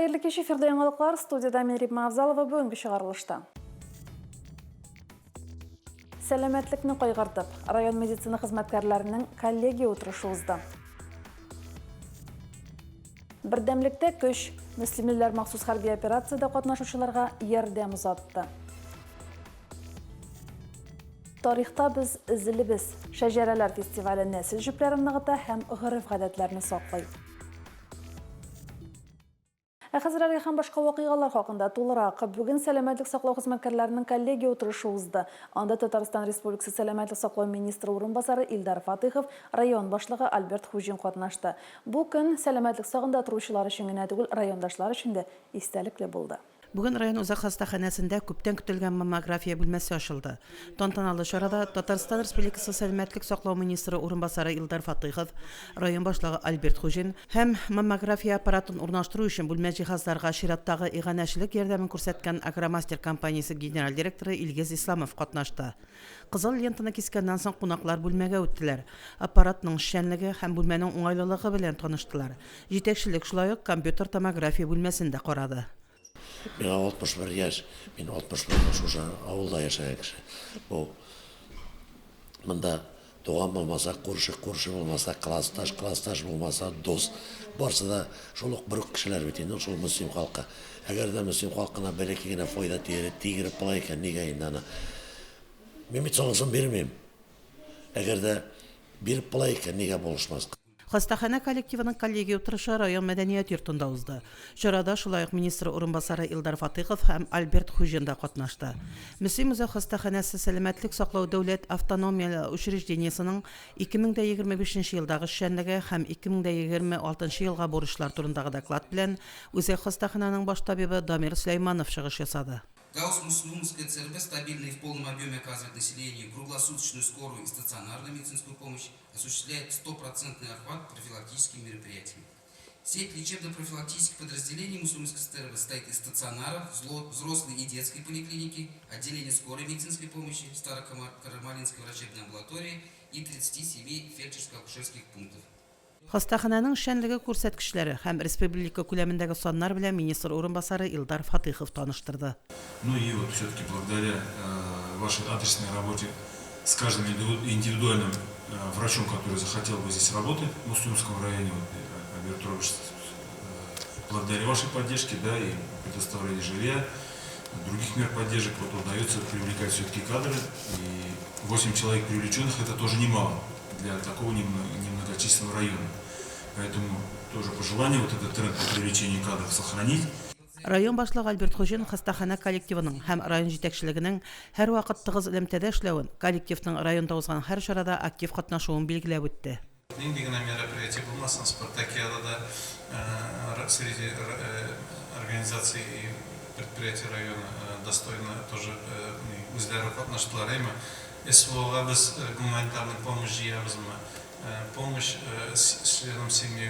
Хәерле кич, эфирда яңалыклар, студиядә мин Римма Авзалова, бүгенге чыгарылышта. Сәламәтлекне кайгыртып, район медицина хезмәткәрләренең коллегия утырышы узды. Бердәмлектә көч, мөслимлеләр махсус хәрби операциядә катнашучыларга ярдәм озатты. Тарихта без эзлебез. Шәҗәрәләр фестивале нәсел җепләрен ныгыта һәм гореф-гадәтләрне саклый. Ә хәзер әлеге һәм башка вакыйгалар хакында тулырак. Бүген сәламәтлек саклау хезмәткәрләренең коллегия утырышы узды. Анда Татарстан Республикасы сәламәтлек саклау министры урынбасары Илдар Фатыйхов, район башлыгы Альберт Хуҗин катнашты. Бу көн сәламәтлек сагында торучылар өчен генә түгел, райондашлар өчен дә истәлекле булды. Бүген район үзәк хастаханәсендә күптән көтелгән маммография бүлмәсе ачылды. Тантаналы чарада Татарстан Республикасы сәламәтлек саклау министры урынбасары Илдар Фатыйхов, район башлыгы Альберт Хуҗин һәм маммография аппаратын урнаштыру өчен бүлмә җиһазларга чираттагы иганәчелек ярдәмен күрсәткән Агромастер компаниясе генераль директоры Илгиз Исламов катнашты. Кызыл лентаны кискәннән соң кунаклар бүлмәгә үттеләр, аппаратның эшчәнлеге һәм бүлмәнең уңайлылыгы белән таныштылар. Җитәкчелек шулай ук компьютер томография бүлмәсен дә карады. Миңа 61 яшь, мин 61 ел шушы авылда яшәгән кеше. Бу монда туган булмаса, күрше, күрше булмаса, классташ, классташ булмаса, дус. Барсы да шул ук бер үк кешеләр бит инде, шул Мөслим халкы. Әгәр дә Мөслим халкына бәләкәй генә файда тигереп була икән, нигә инде аны? Мин бит соңгысын бирмим. Әгәр дә биреп була икән, нигә булышмаска? Хастаханә коллективының коллегия утырышы район мәдәният йортында узды. Чарада шулай ук министр урынбасары Илдар Фатыйхов һәм Альберт Хуҗин да катнашты. Мөслим үзәк хастаханәсе сәламәтлек саклау дәүләт автономияле учреждениесенең 2025 нче елдагы эшчәнлеге һәм 2026 нчы елга бурычлар турындагы доклад белән үзәк хастаханәнең баш табибы Дамир Сөләйманов чыгыш ясады. Гаус Муслюмская ЦРБ стабильно и в полном объеме оказывает населению круглосуточную скорую и стационарную медицинскую помощь, осуществляет стопроцентный охват профилактическими мероприятиями. Сеть лечебно-профилактических подразделений Мусульманской ЦРБ состоит из стационаров, взрослой и детской поликлиники, отделения скорой медицинской помощи, Старокармалинской врачебной амбулатории и 37 фельдшерско-акушерских пунктов. Хастаханәнең эшчәнлеге күрсәткечләре һәм республика күләмендәге саннар белән министр урынбасары Илдар Фатыйхов таныштырды. Ну и вот все-таки благодаря вашей адресной работе с каждым индивидуальным врачом, который захотел бы здесь работать в Муслюмском районе, вот, Альберт Робич, благодаря вашей поддержке, да, и предоставлению жилья, других мер поддержек, вот удается привлекать все-таки кадры. И 8 человек привлеченных это тоже немало для такого немногочисленного района. Поэтому тоже пожелание вот этот тренд по привлечению кадров сохранить. Район башлыгы Альберт Хуҗин хастаханә коллективының һәм район җитәкчелегенең һәрвакыт тыгыз элемтәдә эшләвен, коллективның районда узган һәр чарада актив катнашуын билгеләп үтте. Нинди генә мероприятие булмасын, спартакиадада среди организаций и предприятий района достойно тоже үзләре катнаштылар, әйме. СВОга без гуманитарный помощь җыябызмы, помощь членам семьи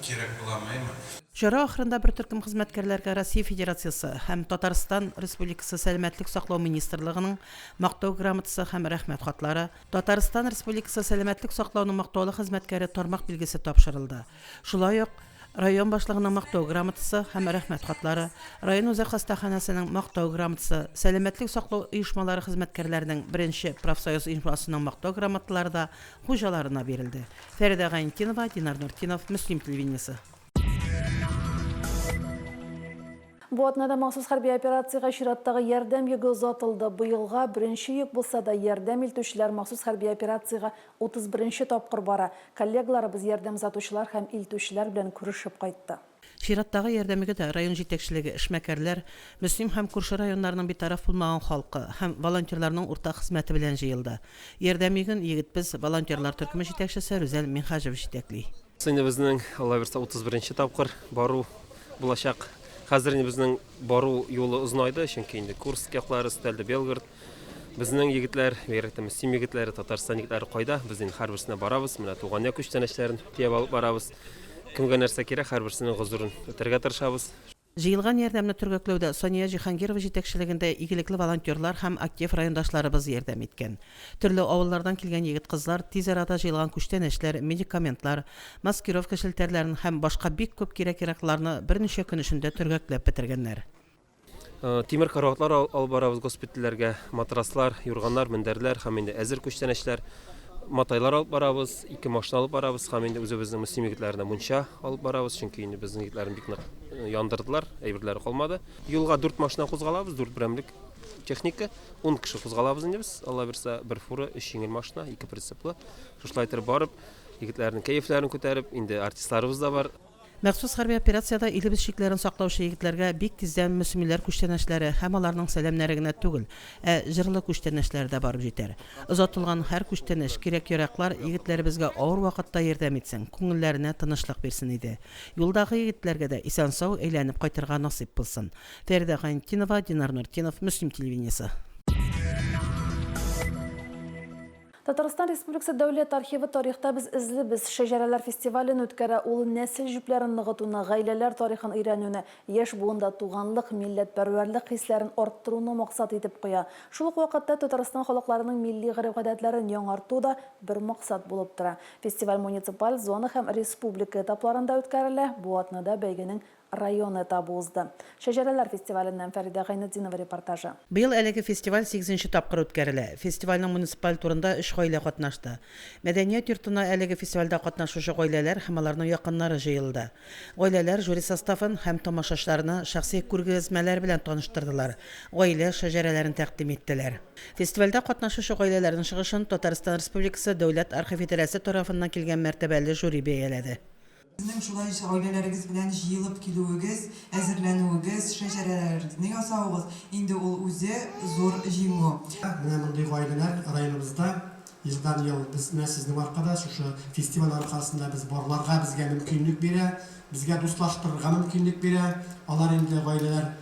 кирәк буламы, әйме. Чара ахырында бер төркем хезмәткәрләргә Россия Федерациясе һәм Татарстан Республикасы Сәламәтлек саклау министрлыгының Мактау грамотасы һәм Рәхмәт хатлары, Татарстан Республикасы сәламәтлек саклауның мактаулы хезмәткәре тармак билгесе тапшырылды. Шулай ук район башлыгының Мактау грамотасы һәм Рәхмәт хатлары, район үзәк хастаханәсенең Мактау грамотасы, сәламәтлек саклау оешмалары хезмәткәрләренең беренче профсоюз оешмасының Мактау грамоталары да хуҗаларына бирелде. Фәридә Гайнетдинова, Динар Нуртдинов, Мөслим телевидениесе. Бу атнада махсус хәрби операциягә чираттагы ярдәм йөге озатылды. Быелга беренче йөк булса да, ярдәм илтүчеләр махсус хәрби операциягә 31 нче тапкыр бара. Коллегаларыбыз ярдәм озатучылар һәм илтүчеләр белән күрешеп кайтты. Чираттагы ярдәм йөге дә район җитәкчелеге, эшмәкәрләр, Мөслим һәм күрше районнарның битараф булмаган халкы һәм волонтерларның уртак хезмәте белән җыелды. Ярдәм йөген Егетбез волонтерлар төркеме җитәкчесе Рүзәл Минһаҗев җитәкли. Инде безнең, Алла бирса, 31 нче тапкыр бару булачак. Хәзер инде безнең бару юлы озынайды, чөнки инде Курск яклары өстәлде, Белгород. Безнең егетләр, бигрәк тә Мөслим егетләре, Татарстан егетләре кайда, без инде һәрберсенә барабыз, менә туган як күчтәнәчләрен төяп алып барабыз. Кемгә нәрсә кирәк, һәрберсенең гозерен үтәргә тырышабыз. Җыелган ярдәмне төргәкләүдә Сания Җиһангирова җитәкчелегендә игелекле волонтерлар һәм актив райондашларыбыз ярдәм иткән. Төрле авыллардан килгән егет-кызлар тиз арада җыелган күчтәнәчләр, медикаментлар, маскировка челтәрләрен һәм башка бик күп кирәк-яракларны берничә көн эчендә төргәкләп бетергәннәр. Тимер караватлар алып барабыз госпитальләргә, матраслар, юрганнар, мендәрләр һәм инде әзер күчтәнәчләр, матайлар алып барабыз, ике машина алып барабыз һәм инде үзебезнең Мөслим егетләренә мунча алып барабыз, чөнки инде безнең егетләрне бик нык яндырдылар, әйберләре калмады. Юлга дүрт машина кузгалабыз, дүрт берәмлек техника, ун кеше кузгалабыз инде без, Алла бирса, бер фура, өч җиңел машина, ике прицеплы. Шушылай итеп барып, егетләрнең кәефләрен күтәреп, инде артистларыбыз да бар. Махсус хәрби операциядә илебез чикләрен саклаучы егетләргә бик тиздән мөслимиләр күчтәнәчләре һәм аларның сәламнәре генә түгел, ә җырлы күчтәнәчләре дә барып җитәр. Озатылган һәр күчтәнәч, кирәк-яраклар егетләребезгә авыр вакытта ярдәм итсен, күңелләренә тынычлык бирсен иде. Юлдагы егетләргә дә исән-сау әйләнеп кайтырга насыйп булсын. Фәридә Гайнетдинова, Динар Нуртдинов, Мөслим телевидениесе. Татарстан Республикасы Дәүләт архивы Тарихта без эзлебез шәҗәрәләр фестивален үткәрә. Ул нәсел җепләрен ныгытуны, гаиләләр тарихын өйрәнүне, яшь буында туганлык, милләтпәрвәрлек хисләрен арттыруны максат итеп куя. Шул ук вакытта Татарстан халыкларының милли гореф-гадәтләрен яңарту да бер максат булып тора. Фестиваль муниципаль, зона һәм республика этапларында үткәрелә. Бу атнада бәйгенең Район этабы узды. Шәҗәрәләр фестиваленнән Фәридә Гайнетдинова репортажы. Быел әлеге фестиваль сигезенче тапкыр үткәрелә. Фестивальнең муниципаль турында өч гаилә катнашты. Мәдәният йортына әлеге фестивальдә катнашучы гаиләләр һәм аларның якыннары җыелды. Гаиләләр жюри составын һәм тамашачыларны шәхси күргәзмәләр белән таныштырдылар, гаилә шәҗәрәләрен тәкъдим иттеләр. Фестивальдә катнашучы гаиләләрнең чыгышын Татарстан Республикасы Дәүләт архив идарәсе тарафыннан килгән мәртәбәле жюри бәяләде. Сезнең шулай гаиләләрегез белән җыелып килүегез, әзерләнүегез, шәҗәрәләрегезне ясавыгыз, инде ул үзе зур җиңү. Менә мондый гаиләләр районыбызда елдан-ел без менә сезнең аркада, шушы фестиваль аркасында без барларга безгә мөмкинлек бирә, безгә дуслаштырырга мөмкинлек бирә. Алар инде гаиләләр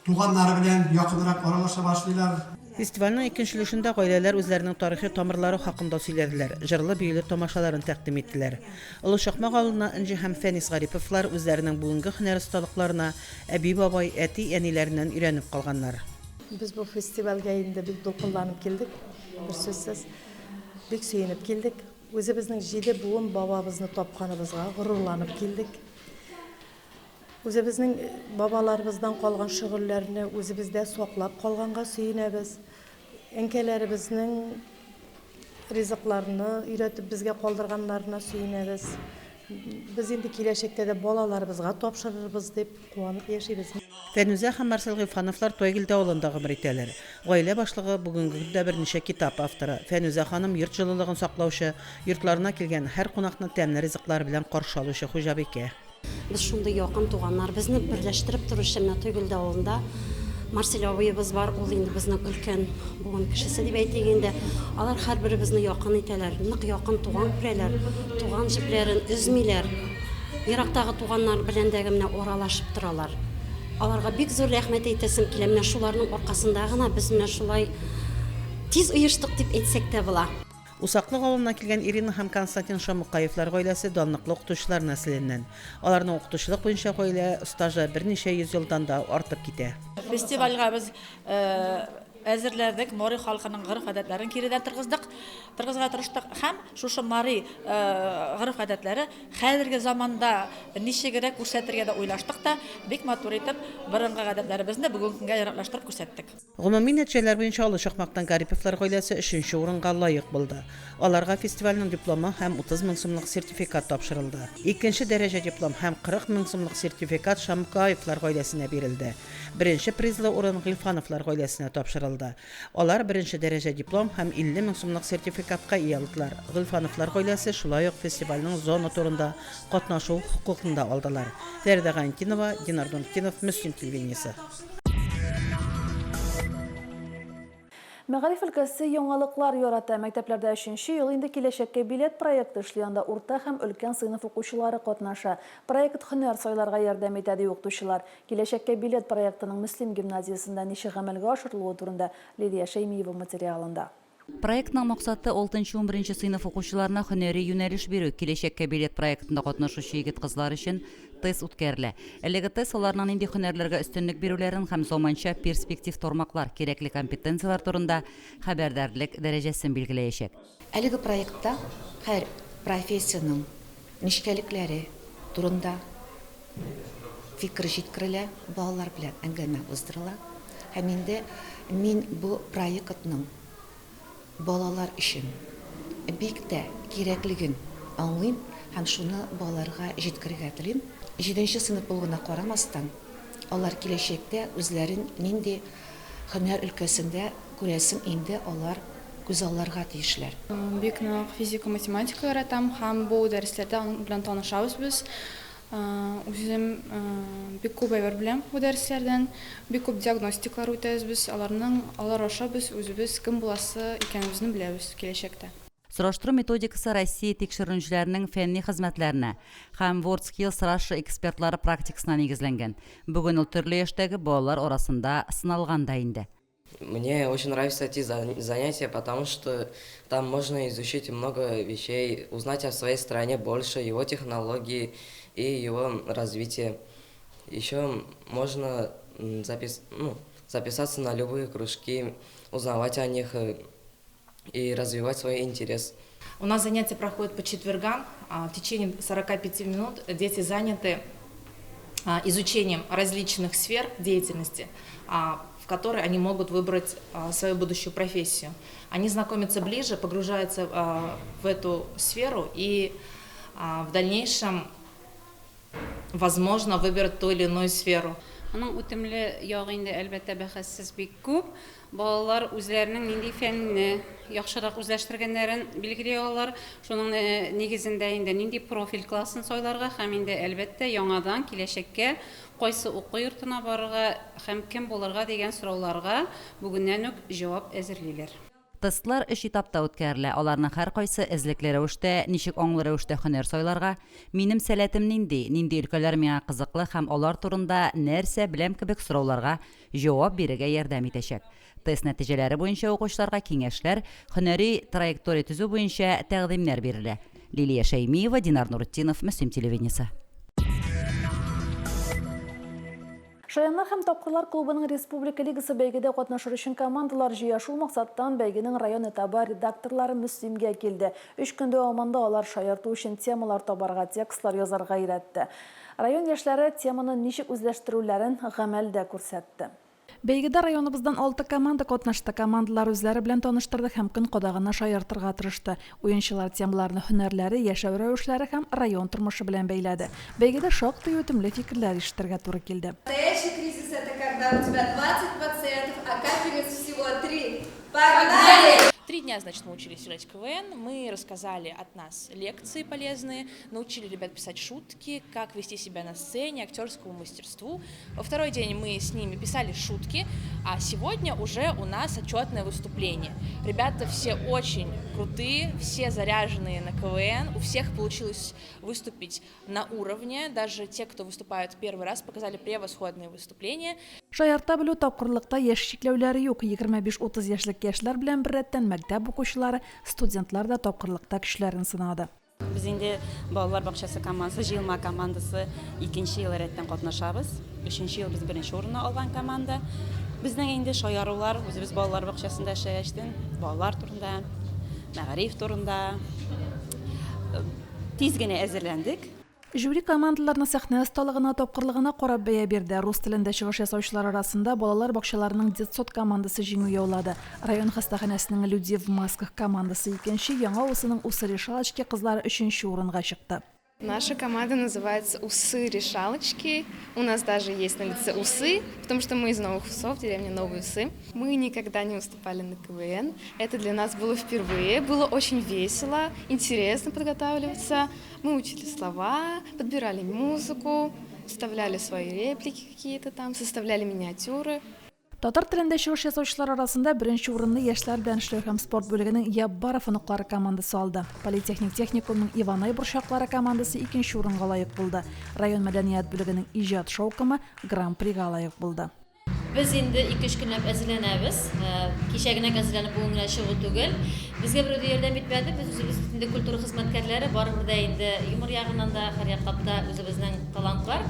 Туганнары белән якынрак аралаша башлыйлар. Фестивальнең икенче өлешендә гаиләләр үзләренең тарихи тамырлары хакында сөйләделәр, җырлы-биюле тамашаларын тәкъдим иттеләр. Олы Чакмак авылыннан Энҗе һәм Фәнис Гариповлар үзләренең бүгенге һөнәр осталыкларына әби-бабай, әти-әниләреннән өйрәнеп калганнар. Без бу фестивальгә инде бик дулкынланып килдек, берсүзсез. Бик сөенеп килдек. Үзебезнең җиде буын бабабызны тапканыбызга горурланып килдек. Үзебезнең бабаларыбыздан калган шөгыльләрне үзебездә саклап калганга сөенәбез. Әнкәләребезнең ризыкларны өйрәтеп безгә калдырганнарына сөенәбез. Без инде киләчәктә дә балаларыбызга тапшырырбыз дип куанып яшибез. Фәнүзә һәм Марсель Гыйльфановлар Тойгелде авылында гомер итәләр. Гаилә башлыгы, бүгенге көндә берничә китап авторы. Фәнүзә ханым йорт җылылыгын саклаучы, йортларына килгән һәр кунакны тәмле ризыклар белән каршы алучы хуҗабикә. Без шундый якын туганнар. Безне берләштереп торучы менә Тойгелде авылында Марсель абыебыз бар. Ул инде безнең өлкән буын кешесе дип әйтик инде. Алар һәрберебезне якын итәләр, нык якын туган күрәләр, туган җепләрен өзмиләр. Ерактагы туганнар белән дә менә аралашып торалар. Аларга бик зур рәхмәт әйтәсем килә. Менә шуларның аркасында гына без менә шулай тиз оештык дип әйтсәк тә була. Усаклык авылыннан килгән Ирина һәм Константин Шамукаевлар гаиләсе данлыклы укытучылар нәселеннән. Аларның укытучылык буенча гаилә стажы берничә йөз елдан да артып китә. Фестивальгә без әзерләдек, мари халкының гореф-гадәтләрен киредән торгыздык, торгызырга тырыштык һәм шушы мари гореф-гадәтләре хәзерге заманда ничегрәк күрсәтергә дә уйлаштык та, бик матур итеп борынгы гадәтләребезне бүгенге көнгә яраклаштырып күрсәттек. Гомуми нәтиҗәләр буенча Олы Чакмактан Гариповлар гаиләсе өченче урынга лаек булды. Аларга фестивальнең дипломы һәм 30 мең сумлык сертификат тапшырылды. Икенче дәрәҗә диплом һәм 40 мең сумлык сертификат Шамкаевлар гаиләсенә бирелде. Беренче призлы урын Гыйльфановлар гаиләсенә тапшырылды. Алар беренче дәрәҗә диплом һәм 50 мең сумлык сертификатка ия алдылар. Гыйльфановлар гаиләсе шулай ук фестивальнең зона турында катнашу хокукын да алдылар. Фәридә Гайнтинова, Динар Нуртдинов, Мөслим телевидениесе. Мәгариф өлкәсе яңалыклар ярата. Мәктәпләрдә өченче ел инде Киләчәккә билет проекты эшли, анда урта һәм өлкән сыйныф укучылары катнаша. Проект һөнәр сайларга ярдәм итә, ди укытучылар. Киләчәккә билет проектының Мөслим гимназиясендә ничек гамәлгә ашырылуы турында Лилия Шәймиева материалында. Проектның максаты, алтынчы-унберенче сыйныф укучыларына һөнәри юнәлеш бирү. Киләчәккә билет проектында катнашучы егет-кызлар өчен тест үткәрелә. Әлеге тест аларның нинди һөнәрләргә өстенлек бирүләрен һәм заманча перспектив тармаклар, кирәкле компетенцияләр турында хәбәрдарлек дәрәҗәсен билгеләячәк. Әлеге проектта һәр профессиянең нечкәлекләре турында фикер җиткерелә, балалар белән әңгәмә уздырыла. Һәм инде мин бу проектның балалар өчен бик тә кирәклеген аңлыйм һәм шуны балаларга җиткерергә телим. Җиденче сыйныф булуына карамастан, алар киләчәктә үзләрен нинди һөнәр өлкәсендә күрәсен инде алар күзалларга тиешләр. Бик нык физика, математика яратам һәм бу дәресләрдә аның белән танышабыз без. Үзем бик күп әйбер беләм бу дәресләрдән. Бик күп диагностикалар үтәбез без, аларның, алар аша без үзебез кем буласы икәнебезне беләбез киләчәктә. Сораштыру методикасы Россия тикшеренүчеләренең фәнни хезмәтләренә һәм WorldSkills Russia экспертлары практикасына нигезләнгән. Бүген ул төрле яшьтәге балалар арасында сыналган да инде. Мне очень нравятся эти занятия, потому что там можно изучить много вещей, узнать о своей стране больше, его технологии и его развитие. Еще можно запис ну, записаться на любые кружки, узнавать о них э, и развивать свой интерес. У нас занятия проходят по четвергам. А, в течение 45 минут дети заняты а, изучением различных сфер деятельности, а, в которой они могут выбрать свою будущую профессию. Они знакомятся ближе, погружаются в эту сферу и в дальнейшем, возможно, выберут ту или иную сферу. Моның үтемле ягы инде, әлбәттә, бәхәссез бик күп. Балалар үзләренең нинди фәнне яхшырак үзләштергәннәрен билгели алалар. Шуның нигезендә инде нинди профиль классын сайларга һәм инде, әлбәттә, яңадан киләчәккә кайсы уку йортына барырга һәм кем булырга дигән сорауларга бүгеннән үк җавап әзерлиләр. Тестлар өч этапта үткәрелә, аларның һәркайсы эзлекле рәвештә, ничек аңлы рәвештә һөнәр сайларга, минем сәләтем нинди, нинди өлкәләр миңа кызыклы һәм алар турында нәрсә беләм кебек сорауларга җавап бирергә ярдәм итәчәк. Тест нәтиҗәләре буенча укучыларга киңәшләр, һөнәри траектория төзү буенча тәкъдимнәр бирелә. Лилия Шәймиева, Динар Нуретдинов, Мөслим телевидениесе. Шаяннар һәм тапкырлар клубының республика лигасы бәйгедә катнашыр өчен командалар җыя. Шул максаттан бәйгенең район этабы редакторлары Мөслимгә килде. Өч көн дәвамында алар шаярту өчен темалар табарга, текстлар язарга өйрәтте. Район яшьләре теманы ничек үзләштерүләрен гамәлдә күрсәтте. Бәйгедә районыбыздан алты команда катнашты. Командалар үзләре белән таныштырды һәм көн кадагына шаяртырга тырышты. Уенчылар темаларны һөнәрләре, яшәү рәвешләре һәм район тормышы белән бәйләде. Бәйгедә шактый үтемле фикерләр ишетергә туры килде. Настоящий кризис это когда у тебя 20 пациентов, а капельниц всего 3. Погнали! Три дня, значит, мы учились играть в КВН, мы рассказали от нас лекции полезные, научили ребят писать шутки, как вести себя на сцене, актерскому мастерству. Во второй день мы с ними писали шутки, а сегодня уже у нас отчетное выступление. Ребята все очень крутые, все заряженные на КВН, у всех получилось выступить на уровне, даже те, кто выступают первый раз, показали превосходные выступления. Шаярта белү, тапкырлыкта яшь чикләүләре юк. 25-30 яшьлек яшьләр белән беррәттән мәктәп укучылары, студентлар да тапкырлыкта көчләрен сынады. Без инде балалар бакчасы командасы, җыелма командасы икенче ел рәттән катнашабыз. Өченче ел без беренче урынны алган команда. Безнең инде шаярулар, үзебез балалар бакчасында эшләгәчтен, балалар турында, мәгариф турында тиз генә әзерләндек. Жюри командаларны сәхнә осталыгына, тапкырлыгына карап бәя бирде. Рус телендә чыгыш ясаучылар арасында балалар бакчаларының Детсот командасы җиңү яулады. Район хастаханәсенең Люди в масках командасы икенче, Яңа Усының Усы-решалочки кызлары өченче урынга чыкты. Наша команда называется Усы-решалочки. У нас даже есть на лице усы, потому что мы из Новых Усов, деревня Новые Усы. Мы никогда не выступали на КВН. Это для нас было впервые. Было очень весело, интересно подготавливаться. Мы учили слова, подбирали музыку, вставляли свои реплики какие-то там, составляли миниатюры. Татар телендә чыгыш ясаучылар арасында беренче урынны яшьләр белән эшләү һәм спорт бүлегенең Яббаров оныклары командасы алды. Политехник техникумның Иванай борчаклары командасы икенче урынга лаек булды. Район мәдәният бүлегенең Иҗат шаукымы Гран-прига лаек булды. Без инде ике-өч көнләп әзерләнәбез. Кичә генә әзерләнеп, бүген генә чыгу түгел. Безгә берәү дә ярдәм итмәде. Без үзебез бит инде культура хезмәткәрләре, барыбер дә инде юмор ягыннан да, һәрьяклап та үзебезнең талант бар.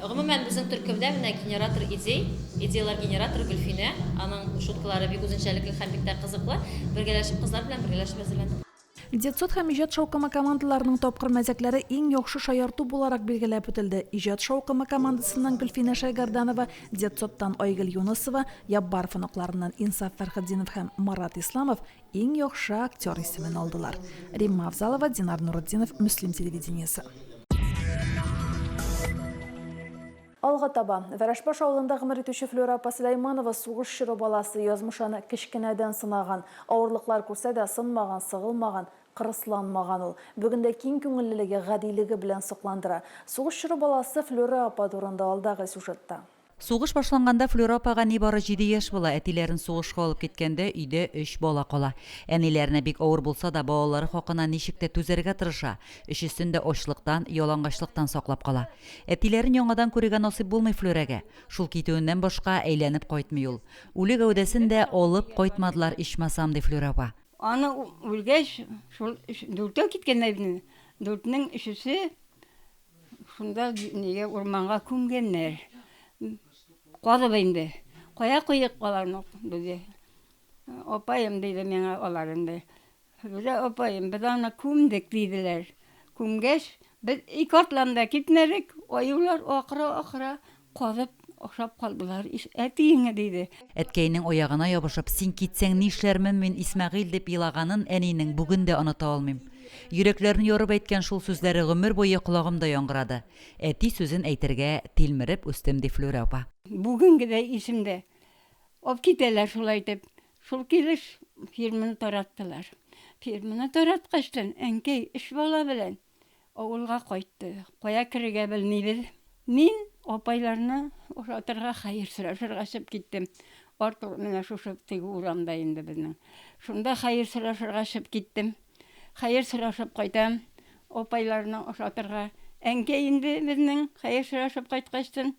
Гомумән, безнең төркемдә менә генератор идей, идеялар генераторы Гөлфинә. Аның шуткалары бик үзенчәлекле һәм бик тә кызыклы. Бергәләшеп, кызлар белән бергәләшеп әзерләндек. Детсад һәм Иҗат шаукымы командаларының тапкыр мәзәкләре иң яхшы шаярту буларак билгеләп үтелде. Иҗат шаукымы командасыннан Гөлфинә Шәйгәрданова, Детсадтан Айгөл Юнысова, Яббаров оныкларыннан Инсаф Фәрхетдинов һәм Марат Исламов иң яхшы актер исемен алдылар. Римма Авзалова, Динар Нуретдинов, Мөслим телевидениесе. Алга таба. Вәрәшбаш авылында гомер итүче Флюра апа Сөләйманова сугыш чоры баласы, язмыш аны кечкенәдән сынаган. Авырлыклар күрсә дә, сынмаган, сыгылмаган, кырысланмаган ул. Бүген дә киң күңеллелеге, гадилеге белән сокландыра. Сугыш чоры баласы Флюра апа турында алдагы сюжетта. Сугыш башланганда Флюра апага нибары җиде яшь була. Әтиләрен сугышка алып киткәндә, өйдә өч бала кала. Әниләренә бик авыр булса да, балалары хакына ничек тә түзәргә тырыша. Өчесен дә ачлыктан, ялангачлыктан саклап кала. Әтиләрен яңадан күрергә насыйп булмый Флүрәгә. Шул китүеннән башка әйләнеп кайтмый ул. Үле гәүдәсен дә алып кайтмадылар ичмасам, ди Флүрә апа. Аны үлгәч, шул дүртәү киткәннәр бит инде. Дүртнең өчесе шунда нигә урманга күмгәннәр. Казып инде. Кая куйыйк аларны, диде. Апаем, диде миңа алар инде. Флүрә апаем, без аны күмдек, диделәр. Күмгәч, без ике атлам да китмәдек, аюлар акыра-акыра казып ашап калдылар ич әтиеңне, диде. Әткәйнең аягына ябышып, син китсәң нишләрмен мин, Исмәгыйль, дип елаганын әнинең бүген дә оныта алмыйм. Йөрәкләрне ярып әйткән шул сүзләре гомер буе колагымда яңгырады. Әти сүзен әйтергә тилмереп үстем, ди Флүрә апа. Бүгенгедәй исемдә. Алып китәләр шулай итеп. Шул килеш фирманы тараттылар. Фирманы тараткачтан, әнкәй өч бала белән авылга кайтты. Кая керергә белмибез. Мин апайларны ошатырга, хәер сорашырга чыгып киттем. Артур менә шушы теге урамда инде безнең. Шунда хәер сорашырга чыгып киттем. Хәер сорашып кайтам, апайларны ошатырга. Әнкәй инде безнең хәер сорашып кайткачтын,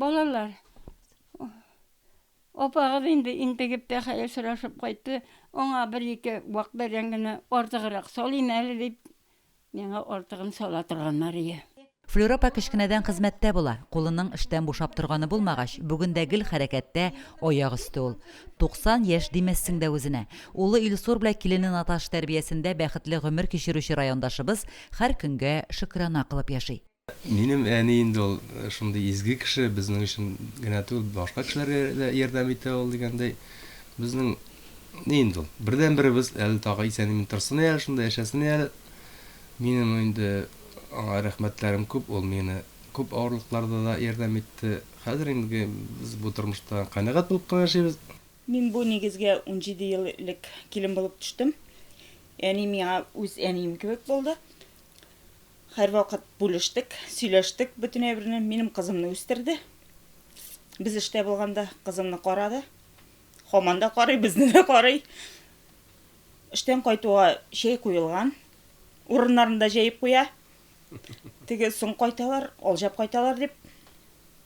Балалар, Апагыз инде интегеп тә хәер сорашып кайтты, аңа бер-ике вак бәрәңгене артыграк салыйм әле, дип, миңа артыгын сала торганнар ие. Флюра апа кечкенәдән хезмәттә була. Кулының эштән бушап торганы булмагач, бүген дә гел хәрәкәттә, аяк өсте ул. 90 яшь димәссең дә үзенә. Улы Илсур белән килене Наташа тәрбиясендә бәхетле гомер кичерүче райондашыбыз һәр көнгә шөкрана кылып яши. Минем әни инде ул шундый изге кеше, безнең өчен генә түгел, башка кешеләргә дә ярдәм итә ул дигәндәй. Безнең ни инде ул, бердәнберебез, әле тагы исән-имин торсын әле, шунда яшәсен әле. Минем инде аңа рәхмәтләрем күп, ул мине күп авырлыкларда да ярдәм итте. Хәзер инде без бу тормышта канәгать булып кына яшибез. Мин бу нигезгә 17 ел элек килен булып төштем. Әни миңа үз әнием кебек булды. Һәрвакыт бүлештек, сөйләштек бөтен әйберне. Минем кызымны үстерде. Без эштә булганда кызымны карады. Һаман да карый, безне дә карый. Эштән кайтуга чәй куелган. Урыннарын да җәеп куя. Теге соң кайталар, алҗап кайталар дип.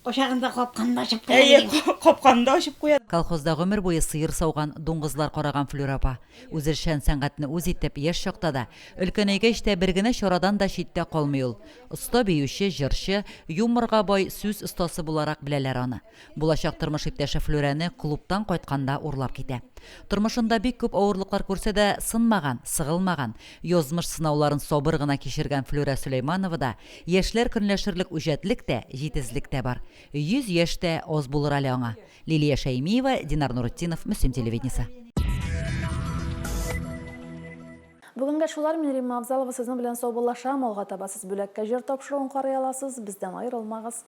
Кочагында капканны ачып куя. Әйе, капканы да ачып куя. Колхозда гомер буе сыер сауган, дуңгызлар караган Флюра апа. Үзешчән сәнгатьне үз итеп, яшь чакта да, өлкәнәйгәч тә бер генә чарадан да читтә калмый ул. Оста биюче, җырчы, юморга бай сүз остасы буларак беләләр аны. Булачак тормыш иптәше Флүрәне клубтан кайтканда урлап китә. Тормышында бик күп авырлыклар күрсә дә, сынмаган, сыгылмаган, язмыш сынауларын сабыр гына кичергән Флүрә Сөләймановада яшьләр көнләшерлек үҗәтлек тә, җитезлек тә бар. 100 яшь тә аз булыр әле аңа. Лилия Шәймиева, Динар Нуретдинов, Мөслим телевидениесе. Бүгенгә шулар, мин Римма Авзалова сезнең белән саубуллашам. Алга таба сез Бүләккә җыр тапшыруын карый аласыз. Бездән аерылмагыз.